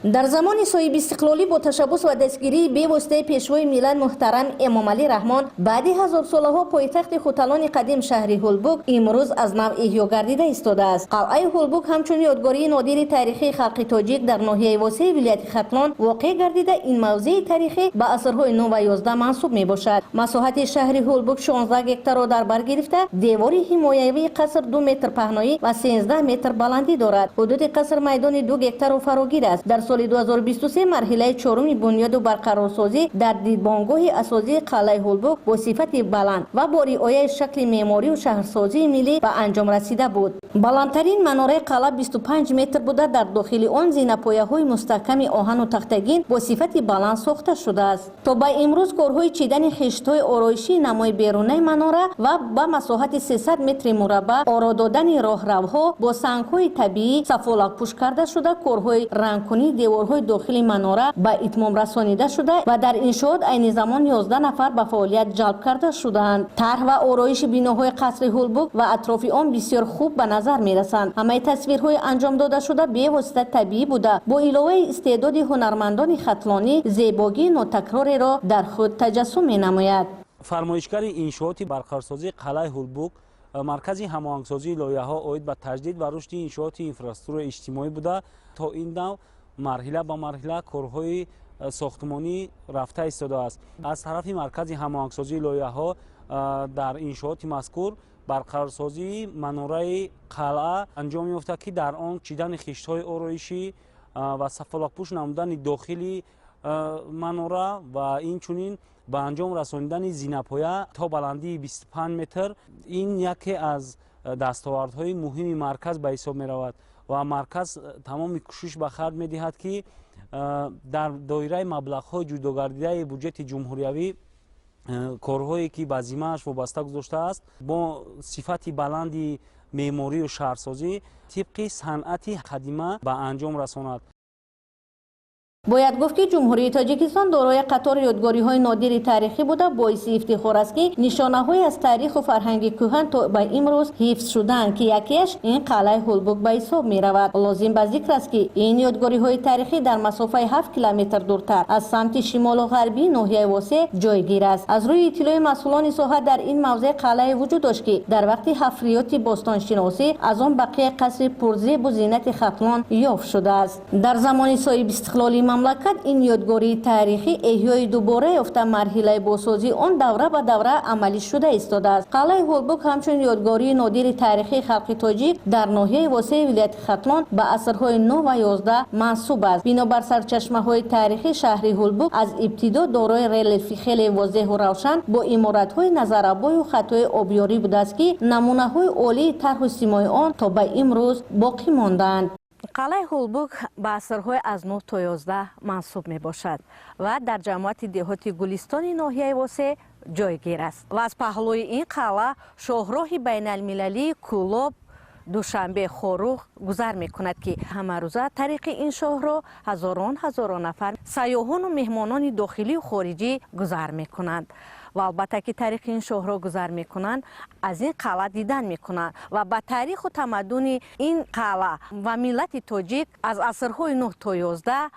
Дар замони соҳибистиқлолӣ бо ташаббус ва дастгирии бевоситаи Пешвои миллат муҳтарам Эмомалӣ Раҳмон баъди ҳазорсолаҳо пойтахти хуталони қадим шаҳри Ҳулбук имрӯз аз нав эҳё гардида истодааст. Қалъаи Ҳулбук ҳамчун ёдгории нодири таърихии халқи тоҷик дар ноҳияи Восеи вилояти Хатлон воқеъ гардида, ин мавзеи таърихӣ ба асрҳои 9 ва 11 мансуб мебошад. Масоҳати шаҳри Ҳулбук 16 гектарро дар бар гирифта, девори ҳимоявии қаср 2 метр паҳноӣ ва 13 метр баландӣ дорад. Ҳудуди қаср майдони 2 гектарро фарогир аст. Дар соли 2023 марҳилаи чоруми бунёду барқарорсозӣ дар дидбонгоҳи асосии қалъаи Ҳулбук бо сифати баланд ва бо риояи шакли меъморию шаҳрсозии миллӣ ба анҷом расида буд. Баландтарин манораи қалъа 25 метр буда, дар дохили он зинапояҳои мустаҳками оҳану тахтагин бо сифати баланд сохта шудааст. То ба имрӯз корҳои чидани хиштҳои ороишии намои берунаи манора ва ба масоҳати 300 метри мураббаъ оро додани роҳравҳо бо сангҳои табиӣ сафолакпӯш карда шуда, корҳои рангкунии деворҳои дохили манора ба итмом расонида шуда ва дар иншоот айни замон 11 нафар ба фаъолият ҷалб карда шудаанд. Тарҳ ва ороиши биноҳои қасри Ҳулбук ва атрофи он бисёр хуб ба назар мерасанд. Ҳамаи тасвирҳои анҷом додашуда бевосита табиӣ буда, бо иловаи истеъдоди ҳунармандони хатлонӣ зебогии нотакрореро дар худ таҷассум менамояд. Фармоишгари иншооти барқарорсозии қалъаи Ҳулбук Маркази ҳамоҳангсозии лоиҳаҳо оид ба таҷдид ва рушди иншооти инфраструктураи иҷтимоӣ буда, то ин нав марҳила ба марҳила корҳои сохтмонӣ рафта истодааст. Аз тарафи Маркази ҳамоҳангсозии лоиҳаҳо дар иншооти мазкур барқарорсозии манораи қалъа анҷом ёфта, ки дар он чидани хиштҳои ороишӣ ва сафолакпӯш намудани дохили манора ва инчунин ба анҷом расонидани зинапоя то баландии 25 метр. Ин яке аз дастовардҳои муҳими марказ ба ҳисоб меравад ва марказ тамоми кӯшиш ба харҷ медиҳад, ки дар доираи маблағҳои ҷудогардидаи буҷети ҷумҳуриявӣ корҳое, ки ба зиммааш вобаста гузоштааст, бо сифати баланди меъморию шаҳрсозӣ тибқи санъати қадима ба анҷом расонад. Бояд гуфт, ки Ҷумҳурии Тоҷикистон дорои қатори ёдгориҳои нодири таърихӣ буда, боиси ифтихор аст, ки нишонаҳое аз таъриху фарҳанги кӯҳан то ба имрӯз ҳифз шудаанд, ки якеаш ин қалъаи Ҳулбук ба ҳисоб меравад. Лозим ба зикр аст, ки ин ёдгориҳои таърихӣ дар масофаи 7 километр дуртар аз самти шимолу ғарбии ноҳияи Восеъ ҷойгир аст. Аз рӯи иттилои масъулони соҳа, дар ин мавзеъ қалъае вуҷуд дошт, ки дар вақти ҳафриёти бостоншиносӣ аз он бақияи қасри пурзебу зинати Хатлон ёфт шудааст. Дар замони соҳибистиқлолии мамлакат ин ёдгории таърихӣ эҳёи дубора ёфта, марҳилаи босозии он давра ба давра амалӣ шуда истодааст. Қалъаи Ҳулбук ҳамчун ёдгории нодири таърихии халқи тоҷик дар ноҳияи Восеи вилояти Хатлон ба асрҳои 9 ва 11 мансуб аст. Бинобар сарчашмаҳои таърихӣ, шаҳри Ҳулбук аз ибтидо дорои релефи хеле возеҳу равшан бо иморатҳои назаррабою хатҳои обёрӣ будааст, ки намунаҳои олии тарҳу симои он то ба имрӯз боқӣ мондаанд. Қалъаи Ҳулбук ба асрҳои аз 9 то 11 мансуб мебошад ва дар ҷамоати деҳоти Гулистони ноҳияи Восеъ ҷойгир аст ва аз паҳлӯи ин қалъа шоҳроҳи байналмилалии Кӯлоб, Душанбе, Хоруғ гузар мекунад, ки ҳамарӯза тариқи ин шоҳроҳ ҳазорон ҳазорон нафар сайёҳону меҳмонони дохилию хориҷӣ гузар мекунанд ва албатта, ки тариқи ин шоҳроҳ гузар мекунанд, аз ин қалъа дидан мекунанд ва ба таъриху тамаддуни ин қалъа ва миллати тоҷик аз асрҳои 9 то 11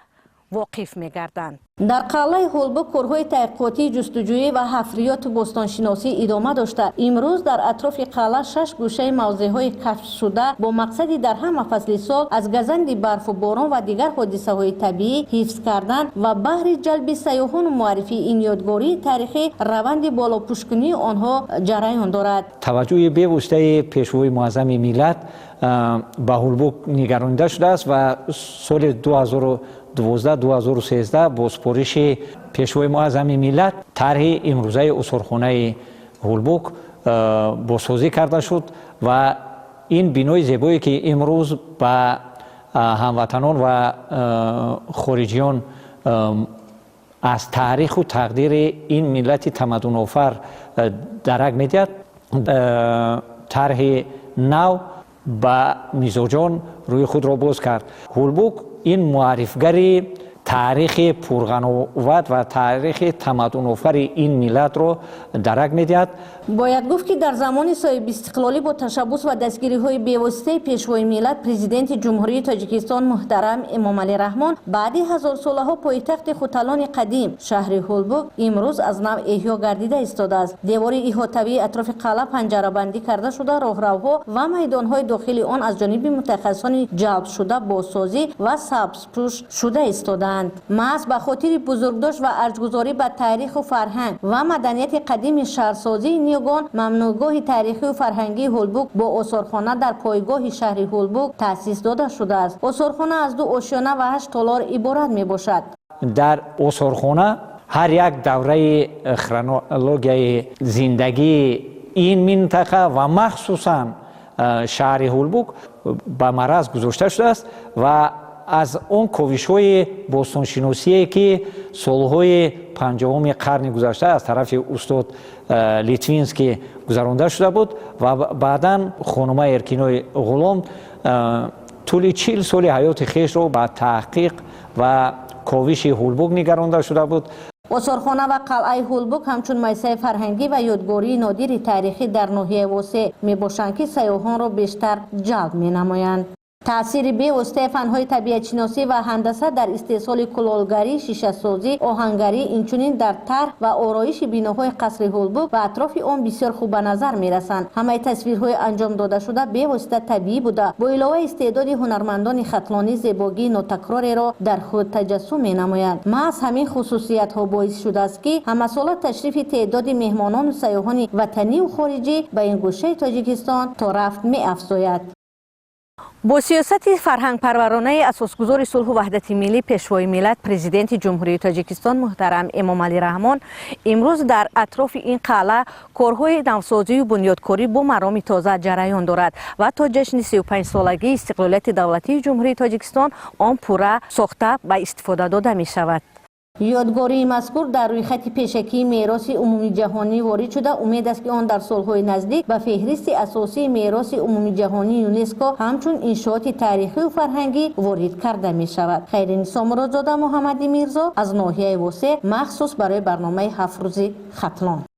воқиф мегарданд. Дар қалъаи Ҳулбук корҳои таҳқиқотии ҷустуҷӯӣ ва ҳафриёту бостоншиносӣ идома дошта, имрӯз дар атрофи қалъа шаш гӯшаи мавзеъҳои кашфшуда бо мақсади дар ҳама фасли сол аз газанди барфу борон ва дигар ҳодисаҳои табиӣ ҳифз кардан ва баҳри ҷалби сайёҳону муаррифии ин ёдгории таърихӣ раванди болопӯшкунии онҳо ҷараён дорад. Таваҷҷӯҳи бевоситаи Пешвои муаззами миллат ба Ҳулбук нигаронида шудааст ва соли 2012, 2013 бо супориши Пешвои муаззами миллат тарҳи имрӯзаи осорхонаи Ҳулбук бозсозӣ карда шуд ва ин бинои зебое, ки имрӯз ба ҳамватанон ва хориҷиён аз таъриху тақдири ин миллати тамаддунофар дарак медиҳад, тарҳи нав ба мизоҷон рӯи худро боз кард. Ҳулбук ин муаррифгари Таърихи пурғановат ва таърихи тамаддунофари ин миллатро дарак медиҳад. Бояд гуфт, ки дар замони соҳибистиқлолӣ бо ташаббус ва дастгириҳои бевоситаи Пешвои миллат, Президенти Ҷумҳурии Тоҷикистон муҳтарам Эмомалӣ Раҳмон, баъди ҳазорсолаҳо пойтахти хуталони қадим, шаҳри Ҳулбук, имрӯз аз нав эҳё гардида истодааст. Девори иҳотавии атрофи қалъа панҷарабандӣ карда шуда, роҳравҳо ва майдонҳои дохили он аз ҷониби мутахассисони ҷалбшуда бозсозӣ ва сабзпӯш шуда истодаанд. Маҳз ба хотири бузургдошт ва арҷгузорӣ ба таъриху фарҳанг ва маданияти қадими шаҳрсозии ниёгон, мамнӯъгоҳи таърихию фарҳангии Ҳулбук бо осорхона дар пойгоҳи шаҳри Ҳулбук таъсис дода шудааст. Осорхона аз ду ошёна ва ҳашт толор иборат мебошад. Дар осорхона ҳар як давраи хронологияи зиндагии ин минтақа ва махсусан шаҳри Ҳулбук ба мараз гузошта шудааст ва аз он ковишҳои бостоншиносие, ки солҳои 50-уми қарни гузашта аз тарафи устод Литвинский гузаронда шуда буд ва баъдан хонума Эркинои Ғулом тӯли 40 соли ҳаёти хешро ба таҳқиқ ва ковиши Ҳулбук нигаронда шуда буд. Осорхона ва қалъаи Ҳулбук ҳамчун муассисаи фарҳангӣ ва ёдгории нодири таърихӣ дар ноҳияи Восеъ мебошанд, ки сайёҳонро бештар ҷалб менамоянд. Таъсири бевоситаи фанҳои табиатшиносӣ ва ҳандаса дар истеҳсоли кулолгарӣ, шишасозӣ, оҳангарӣ, инчунин дар тарҳ ва ороиши биноҳои қасри Ҳулбук ва атрофи он бисёр хуб ба назар мерасанд. Ҳамаи тасвирҳои анҷом додашуда бевосита табиӣ буда, бо иловаи истеъдоди ҳунармандони хатлонӣ зебогии нотакрореро дар худ таҷассум менамоянд. Маҳз ҳамин хусусиятҳо боис шудааст, ки ҳамасола ташрифи теъдоди меҳмонону сайёҳони ватаниву хориҷӣ ба ин гӯшаи Тоҷикистон то рафт меафзояд. Бо сиёсати фарҳангпарваронаи асосгузори сулҳу ваҳдати миллӣ, Пешвои миллат, Президенти Ҷумҳурии Тоҷикистон муҳтарам Эмомалӣ Раҳмон, имрӯз дар атрофи ин қалъа корҳои навсозию бунёдкорӣ бо мароми тоза ҷараён дорад ва то ҷашни 35-солагии истиқлолияти давлатии Ҷумҳурии Тоҷикистон он пурра сохта ба истифода дода мешавад. Ёдгории мазкур дар рӯйхати пешакии мероси умумиҷаҳонӣ ворид шуда, умед аст, ки он дар солҳои наздик ба феҳристи асосии мероси умумиҷаҳонии ЮНЕСКО ҳамчун иншооти таърихию фарҳангӣ ворид карда мешавад. Хайринисо Муродзода, Муҳаммади Мирзо аз ноҳияи Восеъ, махсус барои барномаи «Ҳафт рӯзи Хатлон».